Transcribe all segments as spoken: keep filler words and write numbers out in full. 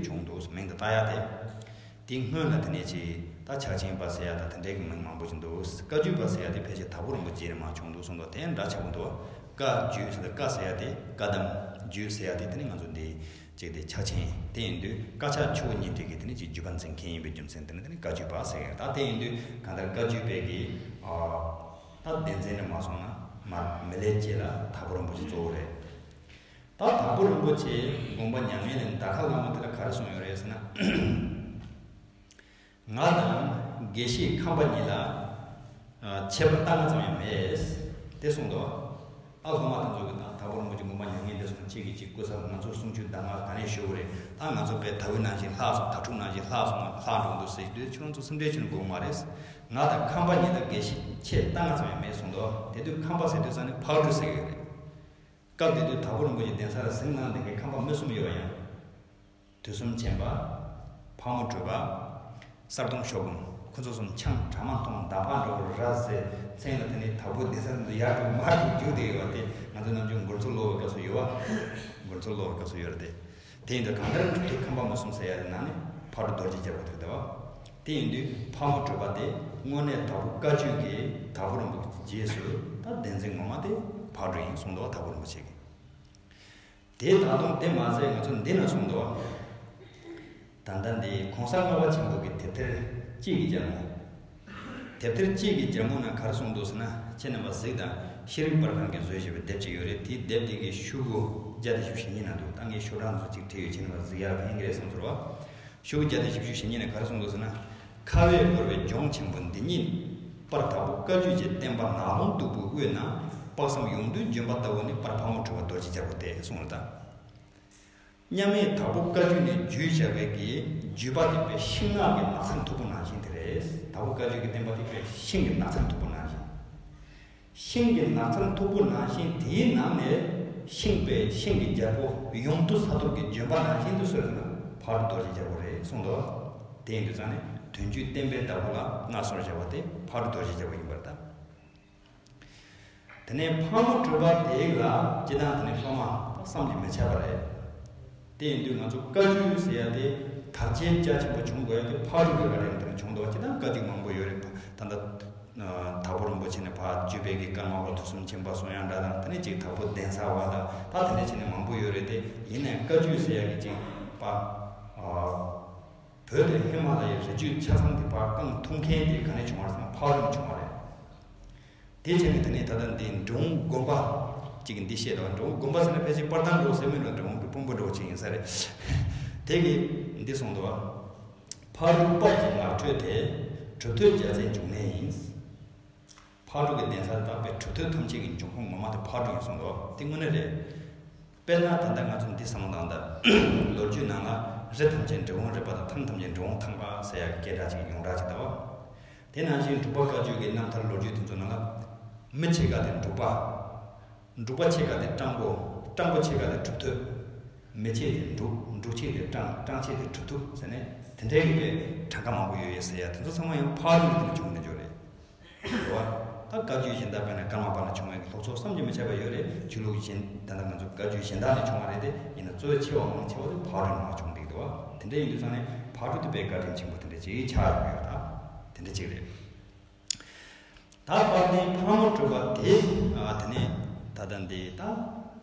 བྱུང་འདུག་མིང་དེ་བཏགས་ཡ་དེ། དེའི་སྔོན་ལ་དེ་ནས་ཅིག་ད་ཕྱག་ཆེན་པ་ཟེར་ཡ་ད་དེ་འདྲའི་གི་མིང་མང་པོ་ཅིག་འདུག་བཀའ་བརྒྱུད་པ་ཟེར་ཡ་དེ་ཕལ་ཆེར་དྭགས་པོ་རིན་པོ་ཆེ་ནས་མར་བྱུང་འདུག་གསུངས་འདུག་དེ་འདྲ་ཆགས་ཀྱི་འདུག་བཀའ་བརྒྱུད་ཟེར་ཏེ་བཀའ་ཟེར་ཡ་དེ་བཀའ་གདམས། བརྒྱུད་ཟེར་ཡ་དེ་དེ་ནི་ང་ཚོ་འདི་ཅིག་དེ་ཕྱག་ཆེན་དེ་ཡིན་དུས་བཀའ་ཕྱག་ཆུ་བོ་གཉིས་འདྲེས་ཀྱི་དེ་ནི་ཅིག་བརྒྱུད་པ་འཛིན་མཁན་ཡིན་པའི་རྒྱུ་མཚན་དེ་ནི་དེ་ནི་བཀའ་བརྒྱུད་པ་ཟེར་ཡ། ད་དེ་ཡིན་དུས་གང་ལྟར་བཀའ་བརྒྱུད་པའི་གི་ཨ་ད་བསྟན་འཛིན་ནས་མར་སོང་ན་མར་མི་ལས་སྐྱེས་ལ་དྭགས་པོ་རིན་པོ་ཆེ་གཙོ་བོ་རེད། ད་དྭགས་པོ་རིན་པོ་ཆེ་དགོངས་པ་མྱ་ངན་ལས་འདའ་ཁ་ལ་མོ་དེ་ལ་ག་རེ་གསུངས་ཡོད་རེད་ཟེར་ན། ང་དང་དགེ་བཤེས་ཁམས་པ་གཉིས་ལ་ཨ་ཁྱད་པར་རྟགས་ལྔ་ཙམ་ཡང་མེད། དེ་གསུངས་འདུག་ཨ་སློབ་མ་དེ་ཚོ་གིས་ད་དྭགས་པོ་རིན་པོ་ཆེ་དགོངས་པ་མྱ་ངན་འདས་སོང་། ཁྱེད་ཀྱིས་ཅིག་སྐུ་ཚབ་ང་ཚོ་གསུང་ཆོས་གདམས་ངག་ག་ནས་ཞུ་དགོས་རེད། ད་ང་ཚོ་དཔེ་དྭ་བུ་ནང་བཞིན་ལྷག་སོང་། དྭ་ཕྲུག་ནང་བཞིན་ལྷག་སོང་། ལྷག་འགྲོ་འདུག་ཟེར་དུས་ཁྱོད་རང་ཚོ་སེམས་ཁྲལ་བྱེད་ན་དགོས་མ་རེད། ང་དང་ཁམས་པ་གཉིས་ལ་དགེ་བཤེས་ཁྱད་རྟགས་ལྔ་ཙམ་ཡང་མེད་གསུངས་འདུག་དེ་དུས་ཁམས་པ་ཟེར་དུས་ཙང་ནས་ཕག་གྲུ་ཟེར་གྱི་ཡོད་རེད། སྐབས་དེ་དུས་དྭགས་པོ་རིན་པོ་ཆེ་གདན་ས་ལ་གཟིགས་གནང་བསྡད་མཁན་ཁམས་པ་མི་གསུམ་ཡོད་པ་ཡང་། དུས་གསུམ་མཁྱེན་པ། ཕག་མོ་གྲུ་པ། གསལ་སྟོང་ཤོ་སྒོམ། ཁོ་ཚོ་གསུམ་ཆང་གྲ་མ་འཐུང་མདའ་ཕར་འགྲོ་ར་ཟེར་མཚན་ལ་དེ་ནས་དྭགས་པོ་གདན་ས་འདི་ཡར་རྒྱུག་མར་རྒྱུག་རྒྱུག་བསྡད་ཡོད་པ་དེ་ང་ཚོ་ནམ་རྒྱུན་མགུར་མཚོ་ཀློག་པའི་སྐབས་སུ་ཡོད་པ། མགུར་མཚོ་ཀློག་པའི་སྐབས་སུ་ཡོད་རེད་དེ། དེ་ཡིན་དུས་གང་ལྟར་དེ་ཁམས་པ་མི་གསུམ་ཟེར་ཡ་དེ་ནང་ནས་ཕག་གྲུ་རྡོ་རྗེ་རྒྱལ་པོ་དེ་རེད་བ། དེ་ཡིན་དུས་ཕག་མོ་གྲུ་པ་དེ་དངོས་གནས་དྭགས་པོ་བཀའ་བརྒྱུད་ཀྱི་དྭགས་པོ་རིན་པོ་ཆེའི་རྗེས་སུ་ད་བསྟན་འཛིན་ངོ་མ་དེ་ཕག་གྲུ་ཡིན་གསུངས་འདུག་བ། དྭགས་པོ་རིན་པོ་ཆེ་གིས། དེ་ད་དུང་དེ་མ་ཟད་ང་ཚོ་འདི་ན་གསུངས་འདུག་བ། ད་ལྟ་འདི་གོང་ས་ལྔ་པ་ཆེན་པོ་གི་དེབ་ཐེར་གཅིག་གི་རྒྱལ་མོ། དེབ་ཐེར་གཅིག་གི་རྒྱལ་མོ་ན་ག་རེ་གསུངས་འདུག་ཟེར་ན། ཁྱེད་རྣམ་པ་གཟིགས་དང་། ཤེས་རིག་པར་ཁང་གིས་བཟོས་བཞག་པའི་དེབ་ཅིག་ཡོད་རེད། དེའི་དེབ་དེ་གི་ཤོག་གུ་བརྒྱ་དང་བཞི་བཅུ་ཞེ་གཉིས་ནང་དུ་ད་ངས་ཤོག་གྲངས་ཚོ་ཅིག་བྲིས་ཡོད། ཁྱེད་རྣམ་པ་གཟིགས་ཡག་ཕན་གི་རེད་བསམ་ཚོར་བ། ཤོག་གུ་བརྒྱ་དང་བཞི་བཅུ་ཞེ་གཉིས་ནས་ག་རེ་གསུངས་འདུག་ཟེར་ན། ཁ་བས་བསྐོར་བའི་ལྗོངས་ཆེན་པོ་འདི་ཉིད། པར་དྭགས་པོ་བཀའ་བརྒྱུད་ཀྱི་བསྟན་པ་ནགས་ཀློང་སྟུག་པོའི་དབུས་ན། དཔག་བསམ་ཡོངས་འདུའི་ལྗོན་པ་ལྟ་བུ་ནི་པར་ཕག་མོ་གྲུ་པ་རྡོ་རྗེ་རྒྱལ་པོ་སྟེ་གསུངས་རེད་ད། མཉམ་མེད་དྭགས་པོ་བཀའ་བརྒྱུད་ནས་བརྒྱུད་བཞག་པའི་གི་བརྒྱུད་པ་དེ་དཔེ་ཤིང་ནགས་ཀྱི་ནགས་ཚལ་མཐུག་པོ་ནང་བཞིན་དེ་རེད། དྭགས་པོ་བཀའ་བརྒྱུད་ཀྱི་བསྟན་པ་དེ་དཔེ་ཤིང་གི་ནགས་ཚལ་མཐུག་པོ་ནང་བཞིན། ཤིང་གི་ནགས་ཚལ་མཐུག་པོ་ནང་བཞིན་དེའི་ནང་ནས་ཤིང་པའི་ཤིང་གི་རྒྱལ་པོ་ཡོངས་འདུ་ས་རྡོར་གྱི་ལྗོན་པ་ནང་བཞིན་དུ་གསོལ་ཟེར་ན་ཕག་གྲུ་རྡོ་རྗེ་རྒྱལ་པོ་རེད་གསུངས་འདུག་དེ་ཡིན་དུས་ཙང་ནས་དོན་བརྒྱུད་བསྟན་པའི་བདག་པོ་ལ་མངའ་གསོལ་བྱ་བ་དེ་ཕག་གྲུ་རྡོ་རྗེ་རྒྱལ་པོ་ཡིན་པར་གདའ། དེ་ནས་ཕག་མོ་གྲུ་པ་དེ་ལ་སྤྱིར་བཏང་དེ་ནས་སློབ་མ་བསམ་གྱིས་མི་ཁྱབ་པ་རེད། དེ་ཡིན་དུས་ང་ཚོ་བཀའ་བརྒྱུད་ཟེར་ཡ་དེ་དར་རྒྱས་རྒྱ་ཆེན་པོ་བྱུང་དགོས་ཡ་དེ་ཕག་གྲུ་པའི་བཀའ་དྲིན་དེ་ནས་བྱུང་འདུག་སྤྱིར་བཏང་བཀའ་བརྒྱུད་མང་པོ་ཡོད་རེད། ད་ལྟ་དྭགས་པོ་རིན་པོ་ཆེ་ནས་ཕར་བརྒྱུད་པའི་གི་ཀརྨ་པ་དུས་གསུམ་མཁྱེན་པ་གསུང་ཡག་འདྲ་དང་། དེ་ནས་ཅིག་དྭགས་པོ་གདན་ས་བ་དང་ད་དེ་འདྲ་བྱས་ནས་མང་པོ་ཡོད་རེད་དེ། ཡིན་ནའི་བཀའ་བརྒྱུད་ཟེར་ཡ་གི་ཅིག་པ། བོད་དང་ཧི་མ་ལ་ཡའི་རི་རྒྱུད་ཆ་ཚང་དེ་ཕར་བཀང་ཐུབ་མཁན་དེ་ག་ནས་བྱུང་བ་རེད་ཟེར་ན་ཕག་གྲུ་ནས་བྱུང་བ་རེད། དེ་བྱས་ནས་དེ་ནས་ད་ལྟ་འདི་འབྲི་གུང་དགོན་པ་གཅིག་གི་འདི་བཤད་དང་། འབྲི་གུང་དགོན་པ་ཟེར་ན་ཕལ་ཆེར་པར་ཐང་འགྲོ་ཟེར་མིན་ལ་འབྲི་གུང་གི་དཔོན་པོ་འགྲོ་ཆེ་ཡིན་ས་རེད། དེ་གི་འདི་གསུངས་འདུག་བ། ཕག་གྲུ་དཔལ་གྱི་ངར་ཁྲོད་དེ། གྲུབ་ཐོབ་རྒྱལ་མཚན་འབྱུང་གནས་ཡིན། ཕག་གྲུ་གི་གདན་སར་བཏགས་པའི་གྲུབ་ཐོབ་ཐམས་ཅད་ཀྱི་འབྱུང་ཁུངས་ངོ་མ་དེ་ཕག་གྲུ་ཡིན་གསུངས་འདུག་དེ་དངོས་གནས་རེད། དཔེར་ན་ད་ལྟ་ང་ཚོ་འདི་བསམ་བློ་བཏང་ད། ལོ་རྒྱུས་ནང་ལ་རི་ཐམས་ཅད་འབྲི་གུང་རི་པ་དང་ཐང་ཐམས་ཅད་འབྲི་གུང་ཐང་པ་ཟེར་ཡག་གི་སྐད་གྲགས་ཅིག་ཡོངས་གྲགས་ཅིག་འདུག་དེ་ནང་བཞིན་འབྲུག་པ་བཀའ་བརྒྱུད་ཀྱི་རྣམ་ཐར་ལོ་རྒྱུས་དེ་ཚོ་ནང་ལ། མི་ཕྱེད་ཀ་དེ་འབྲུག་པ། འབྲུག་པ་ཕྱེད་ཀ་དེ་སྤྲང་པོ། སྤྲང་པོ་ཕྱེད་ཀ་དེ་གྲུབ་ཐོབ། མི་ཕྱེད་དེ་འབྲུག་འབྲུག་ཕྱེད་དེ་སྤྲང་སྤྲང་ཕྱེད་དེ་གྲུབ་ཐོབ་ཟེར་ནས་དེ་འདྲའི་གི་དཔེ་གྲངས་ཀ་མང་པོ་ཡོད་ཡོད་ཟེར་ཡ་དེ་ཚོ་ཚང་མ་ཡང་ཕག་གྲུ་གི་སྟེང་ནས་བྱུང་ནས་འཇོག་རེད། རེད་བ། ད་བཀའ་བརྒྱུད་གཞན་དག་དཔེར་ན་ཀརྨ་པ་ལ་བྱུང་བའི་གི་སློབ་ཚོགས་བསམ་གྱིས་མི་ཁྱབ་པ་ཡོད་རེད། ཆོས་ལུགས་གཞན་ད་ལྟ་ང་ཚོ་བཀའ་བརྒྱུད་གཞན་དག་ནས་བྱུང་བ་རེད་དེ། ཡིན་ན་གཙོ་བོ་ཆེ་བ་མང་ཆེ་བ་དེ་ཕག་གྲུ་ནས་མར་བྱུང་བསྡད་འདུག་བ། དེ་འདྲ་ཡིན་དུས་ཙང་ནས་ཕག་གྲུ་དེ་དཔེ་བཀའ་དྲིན་ཆེན་པོ་དེ་འདྲ་ཅིག་ཆགས་ཡོད་ཡོད། ད་དེ་འདྲ་ཅིག་རེད། ད་དཔལ་ལྡན་ཕག་མོ་གྲུ་པ་དེ་ཨ་དེ་ནས་ད་ལྟ་འདི་ད་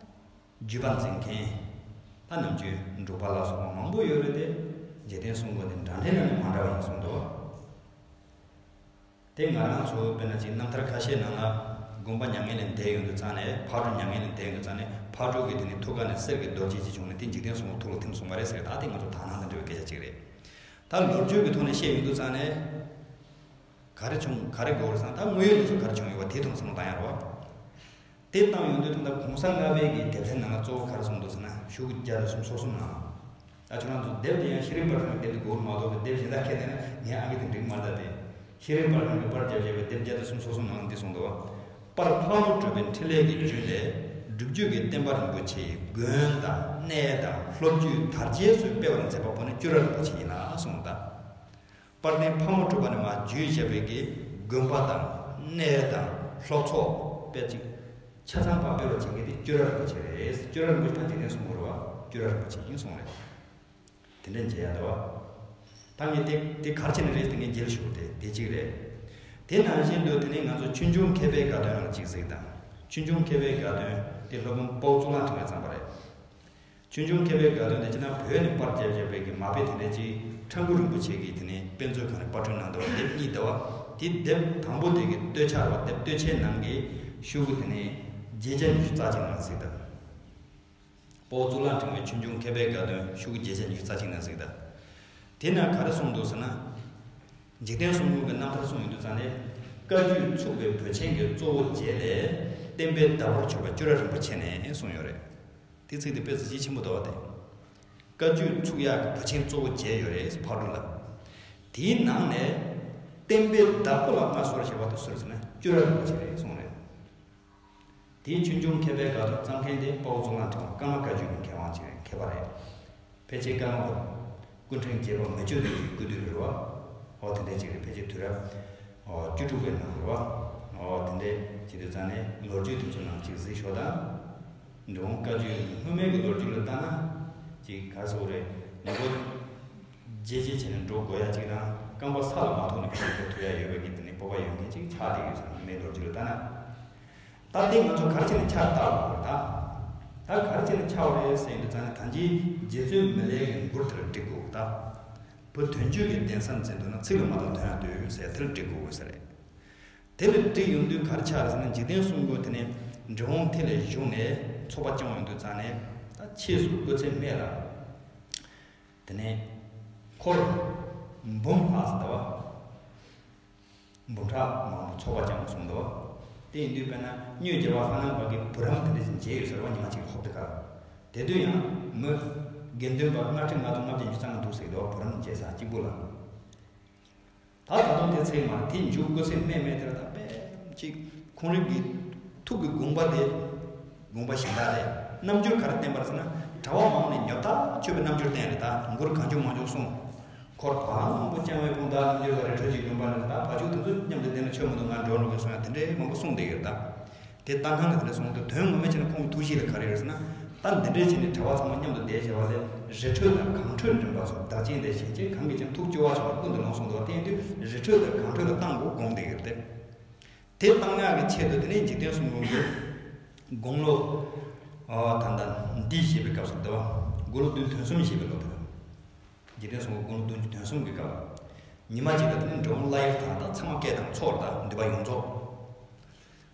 བརྒྱུད་པ་འཛིན་མཁན་ད་ནམ་རྒྱུན་འབྲུག་པ་ལ་སོགས་པ་མང་པོ་ཡོད་རེད་དེ། འཇིག་རྟེན་གསུམ་མགོན་དེ་འདྲ་འདྲའི་ནང་ནས་མ་འདྲ་བ་ཡིན་གསུངས་འདུག་དེ་ང་རང་ཚོ་དཔེར་ན་ཅིག་རྣམ་ཐར་ཁ་ཤས་ནང་ལ་དགོངས་པ་མྱ་ངན་ལས་འདས་ཡོང་དུས་ཙང་ནས་ཕག་གྲུ་མྱ་ངན་ལས་འདས་ཡོང་དུས་ཙང་ནས་ཕག་གྲུ་གི་དེ་ནས་ཐུགས་ཀ་ནས་གསེར་གྱི་རྡོ་རྗེ་ཅིག་བྱུང་ནས་དེ་འཇིག་རྟེན་གསུམ་མགོན་ཐུགས་ལ་ཐིམ་སོང་བ་རེད་ཟེར། ད་དེ་ང་ཚོ་དག་སྣང་དང་འབྲེལ་བའི་སྐད་ཆ་ཅིག་རེད། ད་ལོ་རྒྱུས་ཀྱི་ཐོག་ནས་བཤད་ཡོང་དུས་ཙང་ནས། ག་རེ་བྱུང་ག་རེ་དགོས་རེད་ཟེར་ན། ད་དངོས་ཡོད་གནས་ཚུལ་ག་རེ་བྱུང་ཡོད་པ་དེའི་ཐོག་བསམ་བློ་བཏང་ཡ་རེད་བ། དེ་བཏང་ཡོང་དུས་ད་ལྟ་གོང་ས་ལྔ་པའི་གི་དེབ་ཐེར་ནང་ལ་གཙོ་བོ་ག་རེ་གསུངས་འདུག་ཟེར་ན། ཤོག་གུ་བརྒྱ་དང་སུམ་ཅུ་སོ་གསུམ་ནང་། ད་ཁྱོད་རང་ཚོ་དེབ་དེ་ཡང་ཤེས་རིག་པར་ཁང་གི་དེབ་དེ་དགོས་མ་གཏོགས་གི་དེབ་གཞན་དག་ཁྱེར་བསྡད་ན་ངའི་ཨང་ཀི་དེ་འགྲིག་མ་རེད་ད་དེ། ཤེས་རིག་པར་ཁང་གི་པར་རྒྱབ་བྱས་པའི་དེབ་བརྒྱ་དང་སུམ་ཅུ་སོ་གསུམ་ནང་ལ་འདི་གསུངས་འདུག་བ། པར་ཕག་མོ་གྲུ་པའི་འཕྲིན་ལས་ཀྱི་རྒྱུན་ལས། སྒྲུབ་བརྒྱུད་ཀྱི་བསྟན་པ་རིན་པོ་ཆེའི་མགོན་དང་གནས་དང་སློབ་བརྒྱུད་དར་རྒྱས་སུ་སྤེལ་བར་མཛད་པ་པོ་ནི་སྐྱུ་ར་རིན་པོ་ཆེ་ཡིན་ལ་གསུངས་འདུག་དཔལ་ལྡན་ཕག་མོ་གྲུ་པ་ནས་མར་བརྒྱུད་བྱས་པའི་གི་དགོན་པ་དང་གནས་དང་སློབ་ཚོགས་དཔེ་ཅིག་ཆ་ཚང་པ་སྤེལ་བར་བྱེད་མཁན་དེ་སྐྱུ་ར་རིན་པོ་ཆེ་རེད། སྐྱུ་ར་རིན་པོ་ཆེ་ད་འཇིག་རྟེན་གསུམ་མགོན་རེད་བ། སྐྱུ་ར་རིན་པོ་ཆེ་ཡིན་གསུངས་རེད། དེ་འདྲ་མཇལ་ཡ་འདུག་བ། ད་ངས་དེ་དེ་ག་རེ་བྱས་ནས་རེད་ཟེར། ངས་མཇལ་ཞུ་དེ་དེ་གཅིག་རེད། དེ་ནང་བཞིན་དུ་དེ་ནས་ང་ཚོ་ཆོས་འབྱུང་མཁས་པའི་དགའ་སྟོན་ལ་གཅིག་གཟིགས་དང་། ཆོས་འབྱུང་མཁས་པའི་དགའ་སྟོན་དེ་སློབ་དཔོན་དཔའ་བོ་གཙུག་ལག་ཕྲེང་བས་བརྩམས་པ་རེད། ཆོས་འབྱུང་མཁས་པའི་དགའ་སྟོན་དེ་ཕྱི་ནང་བོད་ནས་པར་བརྒྱབ་བརྒྱབ་པའི་གི་མ་དཔེ་དེ་འདྲ་ཅིག་ཁྲ་འགུ་རིན་པོ་ཆེ་གིས་དེ་ནས་དཔེ་མཛོད་ཁང་ནས་པར་སྐྲུན་གནང་འདུག་བ། དེབ་གཉིས་འདུག་བ། དེ་དེབ་དང་པོ་དེ་གི་སྟོད་ཆ་ར་བ། དེབ་སྟོད་ཆའི་ནང་གི་ཤོག་གུ་དེ་ནས་བརྒྱད་བརྒྱ་ཉི་ཤུ་རྩ་གཅིག་ནང་གཟིགས་དང་། དཔའ་བོ་གཙུག་ལག་ཕྲེང་བའི་ཆོས་འབྱུང་མཁས་པའི་དགའ་སྟོན་ཤོག་གུ་བརྒྱད་བརྒྱ་ཉི་ཤུ་རྩ་གཅིག་ནང་གཟིགས་དང་། དེ་ན་ག་རེ་གསུངས་འདུག་ཟེར་ན། འཇིག་རྟེན་གསུམ་མགོན་གྱི་རྣམ་ཐར་གསུངས་ཡོང་དུས་ཙང་ནས། བཀའ་བརྒྱུད་ཚུགས་པའི་བོད་ཆེན་གྱི་གཙོ་བོ་བརྒྱད་ལས། བསྟན་པའི་བདག་པོར་གྱུར་པ་སྐྱུ་ར་རིན་པོ་ཆེ་ནས་གསུངས་ཡོད་རེད། དེ་ཚིག་དེ་དཔེ་གཟི་བརྗིད་ཆེན་པོ་འདུག་བ་དེ། བཀའ་བརྒྱུད་ཚུགས་ཡག་གི་བོད་ཆེན་གཙོ་བོ་བརྒྱད་ཡོད་རེད་ཕག་གྲུ་ལ། དེའི་ནང་ནས། བསྟན་པའི་བདག་པོ་ལ་མངའ་གསོལ་ཞེས་པ་དེ་སུ་རེད་ཟེར་ན་སྐྱུ་ར་རིན་པོ་ཆེ་རེད་གསུངས་རེད། དེའི་ཆོས་འབྱུང་མཁས་པའི་དགའ་སྟོན་བརྩམས་མཁན་དེ་དཔའ་བོ་གཙུག་ལག་ཕྲེང་བ་ཀརྨ་བཀའ་བརྒྱུད་ཀྱི་མཁས་དབང་ཅིག་རེད། མཁས་པ་རེད། ཕལ་ཆེར་ཀརྨ་པ་སྐུ་ཕྲེང་བརྒྱད་པ་མི་བསྐྱོད་ལྷ་ཡི་སྐུ་དུས་རེད་བ། འོ་དེ་འདྲས་ཅིག་རེད། ཕལ་ཆེར་དུས་རབས་འོ་བཅུ་དྲུག་པའི་ནང་རེད་བ། འོ་དེ་འདྲས་བྱེད་དུས་ཙང་ནས་ལོ་རྒྱུས་དེ་ཚོ་ནང་ཅིག་གཟིགས་ཤོག་དང་། འབྲི་གུང་བཀའ་བརྒྱུད་སྔོན་མའི་གི་ལོ་རྒྱུས་ལ་བལྟས་ན། ཅིག་ག་རེ་ཟེར་དགོས་རེད། ངོ་རྒོལ་རྒྱས་རྒྱས་བྱས་ནས་འགྲོ་དགོས་ཡ་ཅིག་དང་། རྐང་པ་ས་ལ་མ་ཐུག་ནས་ཕར་འགྲོ་ཐུབ་ཡ་ཡོད་པའི་གི་དེ་ནས་སྤོབས་པ་ཡོད་མཁན་ཅིག་ཆགས་བསྡད་ཡོད་ས་རེད། སྔོན་མའི་ལོ་རྒྱུས་ལ་བལྟས་ན། ད་དེ་ང་ཚོ་ག་རེ་བྱས་ནས་ཆགས་བསྡད་པ་རེད་ད། ད་ག་རེ་བྱས་ནས་ཆགས་པ་རེད་ཟེར་ཡོང་དུས་ཙང་ནས། ད་ཅིའི་རྗེ་བཙུན་མི་ལའི་གི་མགུར་དེ་ལ་འགྲིག་དགོས་ད། བུ་དོན་བརྒྱུད་ཀྱི་གདན་ས་འཛིན་འདོད་ན། ཚིག་ལ་མ་བརྟགས་དོན་ཡང་འདོད་ཟེར་ཡ་དེ་ལ་འགྲིག་དགོས་ས་རེད། དེ་ལ་འགྲིག་ཡོང་དུས་ག་རེ་ཆགས་རེད་ཟེར་ན། འཇིག་རྟེན་གསུམ་མགོན་དེ་ནས་འབྲི་གུང་དེ་ལ་བཞུགས་ནས་ཚོགས་པ་བསྐྱངས་ཡོང་དུས་ཙང་ནས། ད་ཕྱིས་སུ་སྐུ་ཚེ་སྨད་ལ། དེ་ནས་འཁོར་འབུམ་ལྷག་ཙམ་འདུག་བ། འབུམ་ཕྲག་མང་པོ་ཚོགས་པ་བསྐྱངས་གསུངས་འདུག། དེ་ཡིན་དུས་དཔེར་ན་སྨྱོས་རྒྱལ་བ་ལྷ་ནང་པ་གི་བུ་རམ་དེ་འདྲ་ཞིག་མཇལ་ཡོད་ཟེར་བ། ཉི་མ་གཅིག་ལ་ཧོབ་སྟེ་ག་རེ། དེ་དུས་ཡང་མི་དགེ་འདུན་པ་ལྔ་ཁྲི་ལྔ་སྟོང་ལྔ་བརྒྱ་ཉི་ཤུ་རྩ་ལྔ་འདུག་ཟེར་གྱི་འདུག། བུ་རམ་མཇལ་ས་གཅིག་པུ་ལ། ད་ད་དུང་དེ་ཚེ་མ་དེ་མཇུག་སྐུ་ཚེ་སྨད་སྨད་དེར་ད་དཔེ་ཅིག་ཁོང་རང་གི་ཐུགས་ཀྱི་དགོངས་པ་དེ། དགོངས་པ་གཞན་དག་རེད། རྣམ་འགྱུར་ག་རེ་བསྟན་པ་རེད་ཟེར་ན། གྲྭ་པ་མང་ནས་ཉོབ་ཐག་ཆོད་པའི་རྣམ་འགྱུར་བསྟན་རེད། ད་མགུར་གང་བྱུང་མང་བྱུང་གསུངས། འཁོར་བ་ལང་མང་པོ་བསྐྱངས་པའི་དཔུང་དག་རྣམ་འགྱུར་ལ། རི་ཁྲོད་ཀྱི་དགོན་པ་ནས། ད་བ་ཕྱུགས་དེ་ཚོ་མཉམ་དུ་བསྡད་ན་ཆོ་མི་འདུག། ང་འགྲོ་འགྲོ་གི་གསུང་ཡ་དེ་འདྲའི་མང་པོ་གསུངས་བསྡད་ཡོད་ད། དེ་ལྟ་སྣང་ལ་དེ་འདྲ་གསུངས་འདུག། དོན་ངོ་མ་བྱས་ན་ཁོང་གི་ཐུགས་གཤིས་ལ་ག་རེ་ཡོད་ཟེར་ན། ད་འདི་འདྲའི་བྱས་ནས་གྲྭ་པ་ཚང་མ་མཉམ་དུ་བསྡད་བྱས་པ་ལས། རི་ཁྲོད་དང་གངས་ཁྲོད་འགྲིམ་པ་སོགས་བདག་རྐྱེན་ལས་གཞན་གཅེས་གང་གིས་ཀྱང་ཐུགས་སྐྱོ་བ་བྱུང་བ་ཀུན་ཏུ་ལོངས་གསུངས་འདུག། དེ་ཡིན་དུས་རི་ཁྲོད་དང་གངས་ཁྲོད་ལ་བཏང་དགོས་དགོངས་བསྡད་ཡོད་དེ། དེ་བཏང་ཡག་གི་ཆེད་དུ་དེ་ནས་འཇིག་རྟེན་གསུམ་མགོན་གྱི་དགུང་ལོ། ཨ། ད་ལྟ་འདི་བཞེས་པའི་སྐབས་སུ་འདུག། དགུང་ལོ་བདུན་དོན་གསུམ་བཞེས་པའི་ལོ་དེ། འཇིག་རྟེན་གསུམ་མགོན་དགུང་ལོ་བདུན་ཅུ་དོན་གསུམ་གྱི་སྐབས། ཉི་མ་གཅིག་ལ་དེ་ནས་འབྲི་གུང་བླ་གཡོག་དང་། ད་ཚང་མ་སྐད་དང་ཚོགས་རེད། ད་འདུས་པ་ཡོངས་རྫོགས།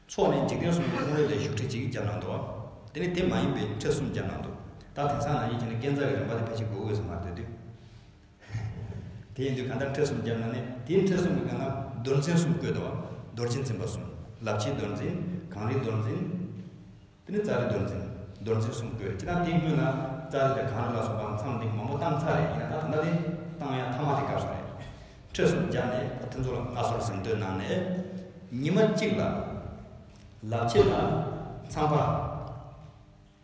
ཚོགས་ནས་འཇིག་རྟེན་གསུམ་གྱི་དཔུང་རོགས་ལ་བཞུགས་ཁྲི་གཅིག་བརྒྱབ་གནང་འདུག། དེ་ནས་དེ་མ་ཡིན་པའི་ཁྲི་གསུམ་བརྒྱབ་གནང་འདུག། ད་དེང་སང་ནང་བཞིན་བྱས་ན་སྐས་འཛེག་གི་རིམ་པ་དེ་ཕལ་ཆེར་དགོས་དགོས་ས་མ་རེད་དུས། དེ་ཡིན་དུས་གང་ལྟར་ཁྲི་གསུམ་བརྒྱབ་གནང་ནས། དེའི་ཁྲི་གསུམ་གྱི་སྒང་ལ་རྡོར་འཛིན་གསུམ་བཀོད་འདུག། རྡོ་རྗེ་འཛིན་པ་གསུམ། ལབ་ཕྱིའི་རྡོར་འཛིན། གངས་རིའི་རྡོར་འཛིན། དེ་ནས་ཙཱ་རི་རྡོར་འཛིན། རྡོར་འཛིན་གསུམ་བཀོད། ཅི་ད་དེའི་སྔོན་ལ་ཙཱ་རི་དང་གངས་རི་ལ་སོགས་པ་མཚམས་འདི་མང་པོ་བཏང་ཚར་རེད། ཡིན་ན་ད་ད་ལྟ་དེ་བཏང་ཡ་མཐའ་མ་དེ་སྐབས་སུ་རེད། ཁྲི་གསུམ་བརྒྱབ་ནས་ད་དེ་ཚོ་ལ་མངའ་གསོལ་གཟེངས་བསྟོད་གནང་ནས། ཉི་མ་གཅིག་ལ་ལབ་ཕྱི་ལ་ཚངས་པ་